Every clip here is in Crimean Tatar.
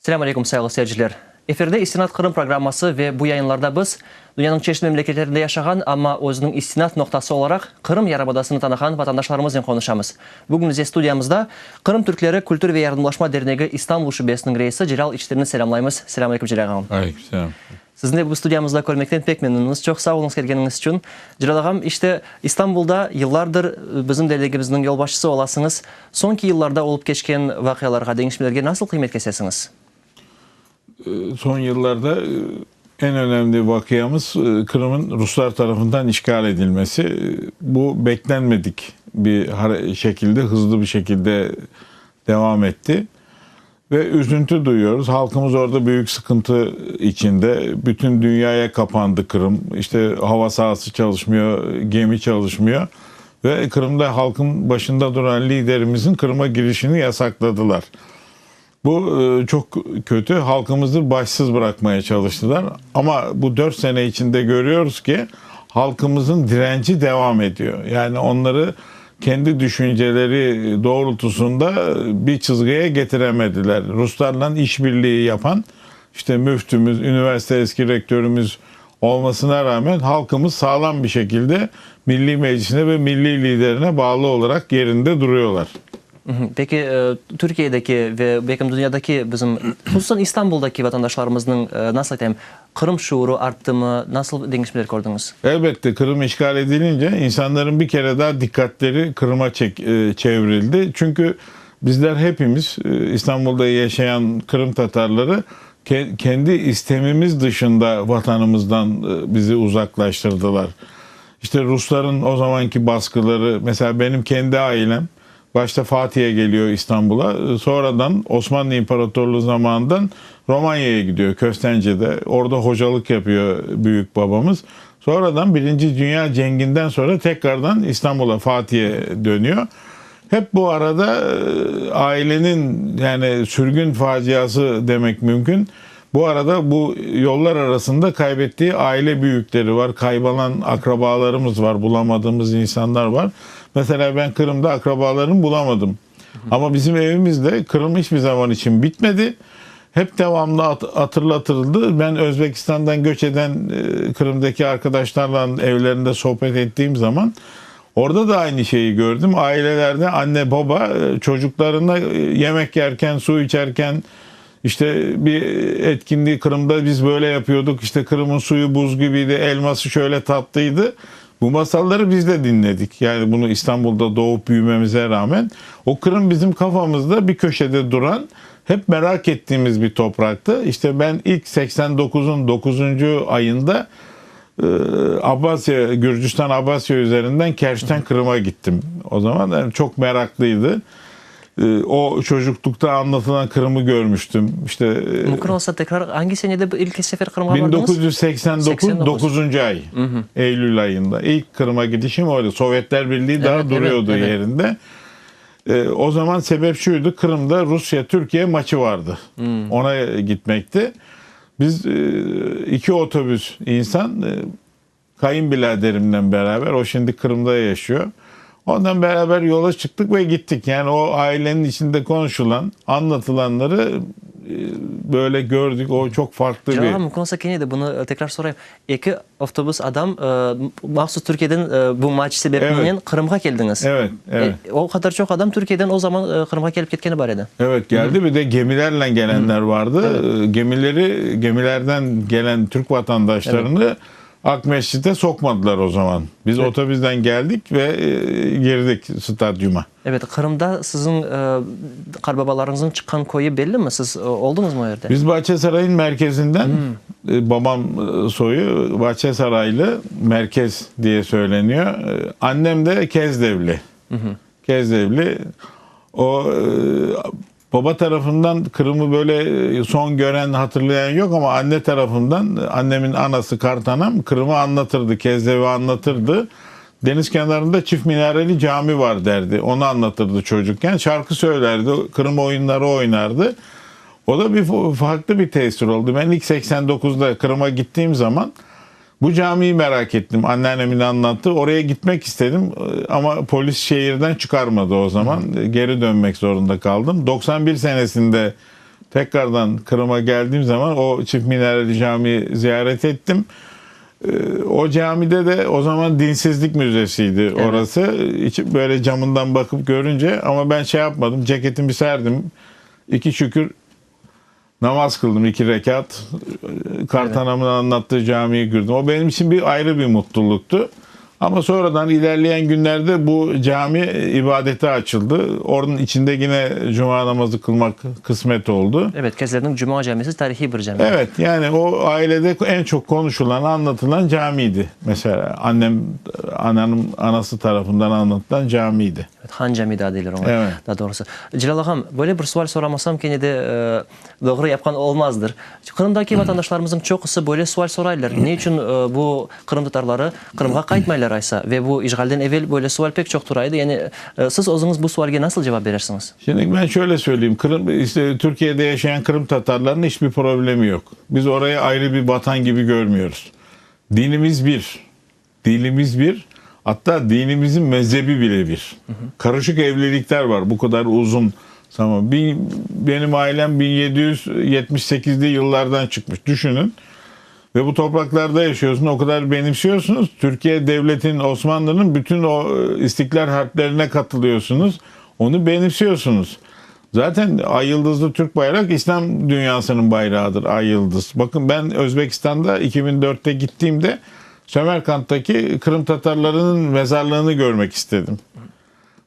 Selâm aleyküm, sayğılı seyirciler! Efirde İstinat Qırım programması ve bu yayınlarda biz, dünyanıñ çeşit memleketlerinde yaşağan, amma özüniñ istinat noqtası olaraq Qırım yarımadasını tanığan vatandaşlarımıznen qonuşamız. Bugün bize studiyamızda Qırım Türkleri Kültür ve Yardımlaşma Dernegi İstanbul şubesiniñ reisi Celâl İçtirni selâmlaymız. Selâm aleyküm, Celâl ağam! Aleyküm selâm! Sizni bu studiyamızda körmekten pek memnünmiz. Çoq sağ oluñız kelgeniñiz içün. Celâl ağam, işte, İstanbulda yıllardır bizim dernegimizniñ yolbaşçısı olasıñız. Soñki yıllarda olıp keçken vaqialarğa, deñişmelerge nasıl qıymet kesesiñiz? Soñ yıllarda eñ önemli vaqiamız Qırım'ın Ruslar tarafından işgal edilmesi. Bu beklenmedik bir şekilde, hızlı bir şekilde devam etti. Ve üzüntü duyuyoruz. Halqımız orada büyük sıqıntı içinde. Bütün dünyaya kapandı Qırım. İşte hava sahası çalışmıyor, gemi çalışmıyor. Ve Qırımda halqın başında duran liderimizin Qırıma girişini yasakladılar. Bu e, çok kötü. Halkımızı başsız bırakmaya çalıştılar. Ama bu 4 sene içinde görüyoruz ki halkımızın direnci devam ediyor. Yani onları kendi düşünceleri doğrultusunda bir çizgiye getiremediler. Ruslarla işbirliği yapan işte müftümüz, üniversite eski rektörümüz olmasına rağmen halkımız sağlam bir şekilde Milli Meclisine ve milli liderine bağlı olarak yerinde duruyorlar. Peki, Türkiyedeki ve belkim dünyadaki bizim, hususan İstanbuldaki vatandaşlarımıznıñ, nasıl aytayım, Qırım şuurı arttımı, nasıl deñişmeler kördiñiz? Elbette, Qırım işğal edilince insanların bir kere daa diqqatleri Qırıma çevrildi. Çünki bizler hepimiz, İstanbulda yaşayan Qırım tatarları, kendi istemimiz dışında vatanımızdan bizi uzaqlaştırdılar. İşte Rusların o zamanki baskıları, mesela benim kendi ailem, Başta Fatih'e geliyor İstanbul'a, sonradan Osmanlı İmparatorluğu zamanından Romanya'ya gidiyor, Köstence'de. Orada hocalık yapıyor büyük babamız. Sonradan Birinci Dünya Cengi'nden sonra tekrardan İstanbul'a, Fatih'e dönüyor. Hep bu arada ailenin yani sürgün faciası demek mümkün. Bu arada bu yollar arasında kaybettiği aile büyükleri var, kaybolan akrabalarımız var, bulamadığımız insanlar var. Mesela ben Kırım'da akrabalarımı bulamadım. Ama bizim evimizde Kırım hiçbir zaman için bitmedi. Hep devamlı hatırlatıldı. Ben Özbekistan'dan göç eden e, Kırım'daki arkadaşlarla evlerinde sohbet ettiğim zaman orada da aynı şeyi gördüm. Ailelerde anne baba e, çocuklarına e, yemek yerken, su içerken işte bir etkinliği Kırım'da biz böyle yapıyorduk. İşte Kırım'ın suyu buz gibiydi, elması şöyle tatlıydı. Bu masalları biz de dinledik. Yani bunu İstanbul'da doğup büyümemize rağmen o Kırım bizim kafamızda bir köşede duran hep merak ettiğimiz bir topraktı. İşte ben ilk 89'un 9. ayında e, Abbasya, Gürcistan Abbasya üzerinden Kerç'ten Kırım'a gittim. O zaman yani çok meraklıydı. E, o çocuklukta anlatılan Kırım'ı görmüştüm. İşte e, Mümkün olsa tekrar angi senede ilk sefer Qırımğa bardıñız? 1989 9. ay. Hı hı. Eylül ayında. İlk Kırım'a gidişim oydu. Sovyetler Birliği daha evet, duruyordu evet, evet. yerinde. E, o zaman sebep şuydu. Kırım'da Rusya-Türkiye maçı vardı. Hmm. Ona gitmekti. Biz e, iki otobüs insan e, kayınbiraderimle beraber, o şimdi Kırım'da yaşıyor. Ondan beraber yola çıktık ve gittik. Yani o ailenin içinde konuşulan, anlatılanları e, böyle gördük. O çok farklı bir... Mümkün olsa kene de bunı tekrar sorayım. Eki avtobus adam e, mahsus Türkiyeden e, bu maç sebebinen evet. Qırımğa keldiñiz. Evet, evet. E, o qadar çoq adam Türkiyeden o zaman Qırımğa kelip ketkeni bar edi. Evet, geldi. Hı. Bir de gemilerle gelenler vardı. Evet. Gemileri, gemilerden gelen Türk vatandaşlarını evet. Aqmescit'e sokmadılar o zaman. Biz evet. otobüsten geldik ve e, girdik stadyuma. Evet, Qırımda siziñ e, qartbabalarıñıznıñ çıqqan köyü bellimi? Siz e, oldıñızmı o yerde? Biz Bağçasaray'ın merkezinden, hmm. E, babam e, soyu Bağçasaraylı merkez diye söyleniyor. E, annem de Kezdevli. Hı Kezdevli. O Baba tarafından Kırım'ı böyle son gören, hatırlayan yok ama anne tarafından annemin anası kartanam Kırım'ı anlatırdı, Kezdev'i anlatırdı. Deniz kenarında çift minareli cami var derdi. Onu anlatırdı çocukken. Şarkı söylerdi, Kırım oyunları oynardı. O da bir farklı bir tesir oldu. Ben ilk 89'da Kırım'a gittiğim zaman bu camiyi merak ettim. Anneannemin anlattı. Oraya gitmek istedim ama polis şehirden çıkarmadı o zaman. Geri dönmek zorunda kaldım. 91 senesinde Tekrardan Qırım'a geldiğim zaman o Çift Minareli Cami'yi ziyaret ettim. O camide de o zaman dinsizlik müzesiydi Evet. orası. İçi böyle camından bakıp görünce ama ben şey yapmadım. Ceketimi serdim. İki şükür namaz kıldım iki rekat. Kartanamın anlattığı camiyi gördüm. O benim için bir ayrı bir mutluluktu. Ama sonradan ilerleyen günlerde bu cami ibadete açıldı. Onun içinde yine cuma namazı kılmak kısmet oldu. Evet, Kezlevniñ Cuma camisi tarihiy bir cami. Evet, yani o ailede en çok konuşulan, anlatılan camiydi. Mesela annem, ananın anası tarafından anlatılan camiydi. Evet, Han Cami daa deyler oña, Evet. daa doğrusı. Celâl ağam, böyle bir sual soramasam kene de doğru yapqan olmazdır. Qırımdaki vatandaşlarımıznıñ çoqusı böyle sual soraylar, ne içün bu qırımtatarları Qırımğa qaytmaylar aysa? Ve bu işğalden evel böyle sual pek çoq tura edi. Yani siz özüñiz bu sualge nasıl cevap berersiñiz? Şimdi ben şöyle söyleyeyim, Qırım, işte Türkiye'de yaşayan Qırım Tatarlarının hiçbir problemi yok. Biz orayı ayrı bir vatan gibi görmüyoruz. Dinimiz bir, dilimiz bir, hatta dinimizin mezhebi bile bir. Karışık evlilikler var bu kadar uzun zaman. Benim ailem 1778'li yıllardan çıkmış. Düşünün. Ve bu topraklarda yaşıyorsun, o kadar benimsiyorsunuz. Türkiye devletinin, Osmanlı'nın bütün o istiklal harplerine katılıyorsunuz. Onu benimsiyorsunuz. Zaten ay yıldızlı Türk bayrak İslam dünyasının bayrağıdır ay yıldız. Bakın ben Özbekistan'da 2004'te gittiğimde Semerkant'taki Kırım Tatarlarının mezarlığını görmek istedim.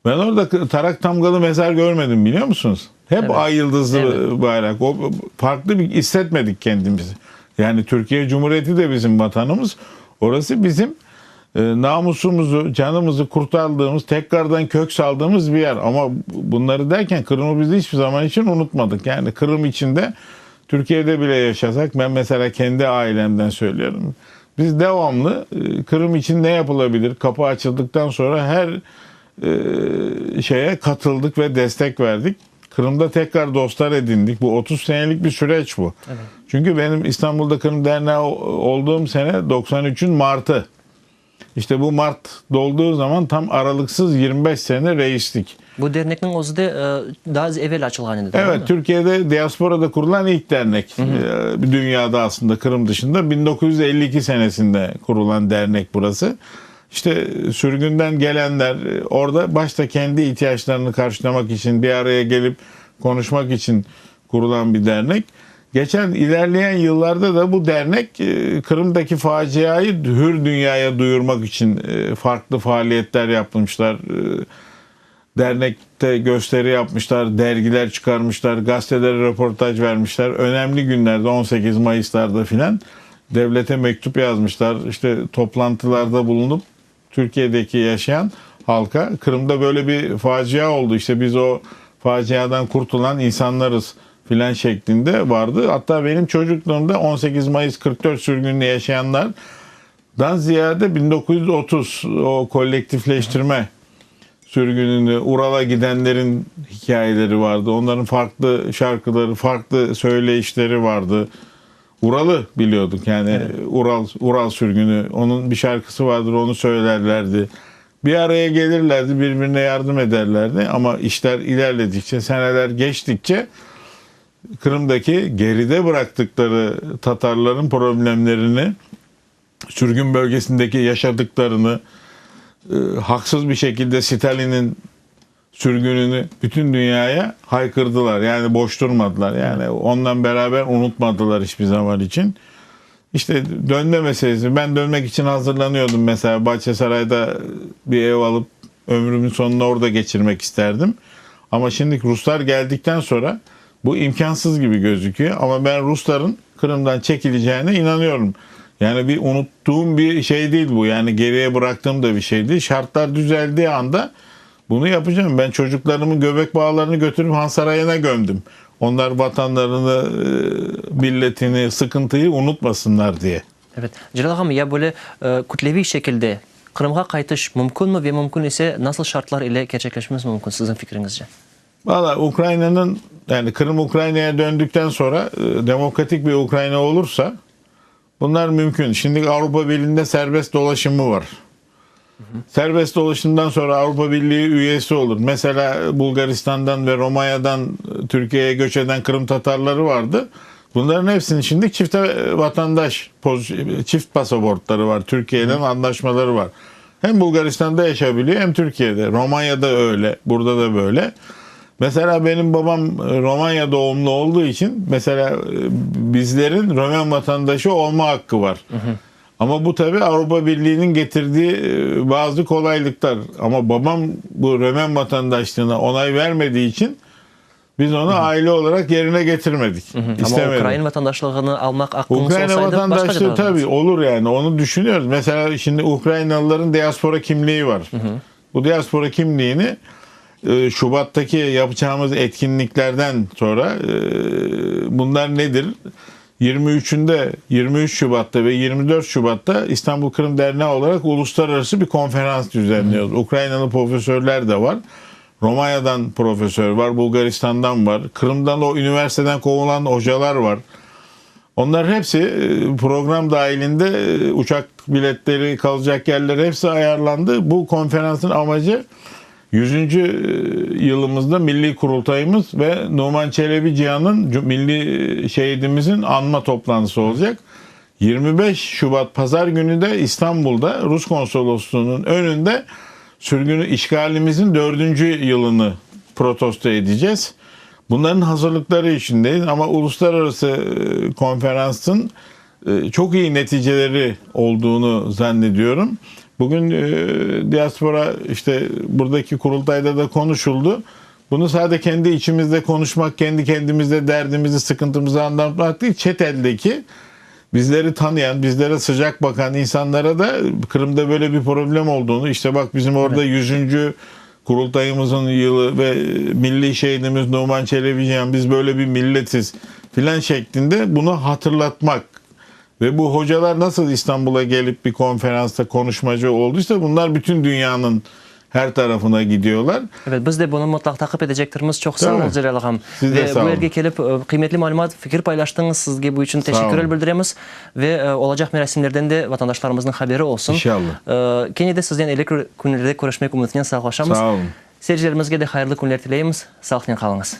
Ben orada tarak tamgalı mezar görmedim biliyor musunuz? Hep Evet. ay yıldızlı Evet. bayrak. O farklı bir hissetmedik kendimizi. Yani Türkiye Cumhuriyeti de bizim vatanımız. Orası bizim namusumuzu, canımızı kurtardığımız, tekrardan kök saldığımız bir yer. Ama bunları derken Kırım'ı biz hiçbir zaman için unutmadık. Yani Kırım içinde Türkiye'de bile yaşasak, ben mesela kendi ailemden söylüyorum. Biz devamlı Kırım için ne yapılabilir? Kapı açıldıktan sonra her şeye katıldık ve destek verdik. Kırım'da tekrar dostlar edindik. Bu 30 senelik bir süreç bu. Evet. Çünkü benim İstanbul'da Kırım Derneği olduğum sene 93'ün Mart'ı. İşte bu Mart dolduğu zaman tam aralıksız 25 sene reislik. Bu dernekniñ özü de daa evel açılğan edi, doğru Evet, mı? Türkiye'de diasporada kurulan ilk dernek. Dünyada aslında Kırım dışında 1952 senesinde kurulan dernek burası. İşte sürgünden gelenler orada başta kendi ihtiyaçlarını karşılamak için bir araya gelip konuşmak için kurulan bir dernek. Geçen ilerleyen yıllarda da bu dernek Kırım'daki faciayı hür dünyaya duyurmak için farklı faaliyetler yapmışlar. Dernekte gösteri yapmışlar, dergiler çıkarmışlar, gazetelere röportaj vermişler. Önemli günlerde 18 Mayıs'larda filan devlete mektup yazmışlar. İşte toplantılarda bulunup Türkiye'deki yaşayan halka Kırım'da böyle bir facia oldu. İşte biz o faciadan kurtulan insanlarız filan şeklinde vardı. Hatta benim çocukluğumda 18 Mayıs 44 sürgünlüğü yaşayanlardan ziyade 1930 o kolektifleştirme sürgününü, Ural'a gidenlerin hikayeleri vardı. Onların farklı şarkıları, farklı söyleyişleri vardı. Ural'ı biliyorduk yani Evet. Ural sürgünü, onun bir şarkısı vardır, onu söylerlerdi. Bir araya gelirlerdi, birbirine yardım ederlerdi ama işler ilerledikçe, seneler geçtikçe Kırım'daki geride bıraktıkları Tatarların problemlerini, sürgün bölgesindeki yaşadıklarını, haksız bir şekilde Stalin'in sürgününü bütün dünyaya haykırdılar. Yani boş durmadılar. Yani ondan beraber unutmadılar hiçbir zaman için. İşte dönme meselesi. Ben dönmek için hazırlanıyordum mesela. Bahçesaray'da bir ev alıp ömrümün sonunu orada geçirmek isterdim. Ama şimdi Ruslar geldikten sonra bu imkansız gibi gözüküyor. Ama ben Rusların Kırım'dan çekileceğine inanıyorum. Yani bir unuttuğum bir şey değil bu. Yani geriye bıraktığım da bir şey değil. Şartlar düzeldiği anda bunu yapacağım. Ben çocuklarımın göbek bağlarını götürüp Han Sarayı'na gömdüm. Onlar vatanlarını, milletini, sıkıntıyı unutmasınlar diye. Evet. Celal ağam, ya böyle kütleviy şekilde Qırımğa qaytış mümkünmi ve mümkün ise nasıl şartlar ile kerçekleşmesi mümkün siziñ fikriñizce? Valla Ukrayna'nın, yani Kırım Ukrayna'ya döndükten sonra demokratik bir Ukrayna olursa bunlar mümkün. Şimdi Avrupa Birliği'nde serbest dolaşımı var. Serbest dolaşımdan sonra Avropa Birliği üyesi olur. Mesela Bulgaristan'dan ve Romanya'dan Türkiye'ye göç eden Kırım Tatarları vardı. Bunların hepsinin şimdi çift vatandaş, çift pasaportları var. Türkiye'den anlaşmaları var. Hem Bulgaristan'da yaşayabiliyor hem Türkiye'de. Romanya'da öyle, burada da böyle. Mesela benim babam Romanya doğumlu olduğu için mesela bizlerin Roman vatandaşı olma hakkı var. Ama bu tabi Avrupa Birliği'nin getirdiği bazı kolaylıklar. Ama babam bu Roman vatandaşlığına onay vermediği için biz onu aile olarak yerine getirmedik. Ama Ukrayna vatandaşlığını almak aklınız Ukrayna olsaydı başkaca vatandaşlığı davranırdınız. tabii olur yani onu düşünüyoruz. Mesela şimdi Ukraynalıların diaspora kimliği var. Bu diaspora kimliğini Şubat'taki yapacağımız etkinliklerden sonra bunlar nedir? 23'ünde 23 Şubat'ta ve 24 Şubat'ta İstanbul Kırım Derneği olarak uluslararası bir konferans düzenliyoruz. Ukraynalı profesörler de var. Romanya'dan profesör var, Bulgaristan'dan var. Kırım'dan o üniversiteden kovulan hocalar var. Onlar hepsi program dahilinde uçak biletleri, kalacak yerler hepsi ayarlandı. Bu konferansın amacı 100. yılımızda Milli Kurultayımız ve Numan Çelebi Cihan'ın milli şehidimizin anma toplantısı olacak. 25 Şubat Pazar günü de İstanbul'da Rus Konsolosluğu'nun önünde sürgünü işgalimizin 4. yılını protesto edeceğiz. Bunların hazırlıkları içindeyiz ama uluslararası konferansın çok iyi neticeleri olduğunu zannediyorum. Bugün diaspora işte buradaki kurultayda da konuşuldu. Bunu sadece kendi içimizde konuşmak, kendi kendimizde derdimizi, sıkıntımızı anlatmak değil. Çetel'deki bizleri tanıyan, bizlere sıcak bakan insanlara da Kırım'da böyle bir problem olduğunu, işte bak bizim orada 100. kurultayımızın yılı ve milli şehidimiz Numan Çelebicihan, biz böyle bir milletiz filan şeklinde bunu hatırlatmak. Ve bu hocalar nasıl İstanbul'a gelip bir konferansta konuşmacı olduysa bunlar bütün dünyanın her tarafına gidiyorlar. Evet, biz de bunı mutlaq taqip edecektirmiz. Çoq sağ olun, Celâl ağam. Siz de Ve sağ bu olun. yerge kelip qıymetli malümat, fikir paylaştıñız. Sizge bu içün teşekkürler bildiremiz. Ve olacaq merasimlerden de vatandaşlarımıznıñ haberi olsun. İnşallah. Kene de siznen ileriki künlerde körüşmek ümütinen sağlaşamız. Sağ olun. Seyircilerimizge de hayırlı künler tileymiz. Sağlıqnen qalıñız.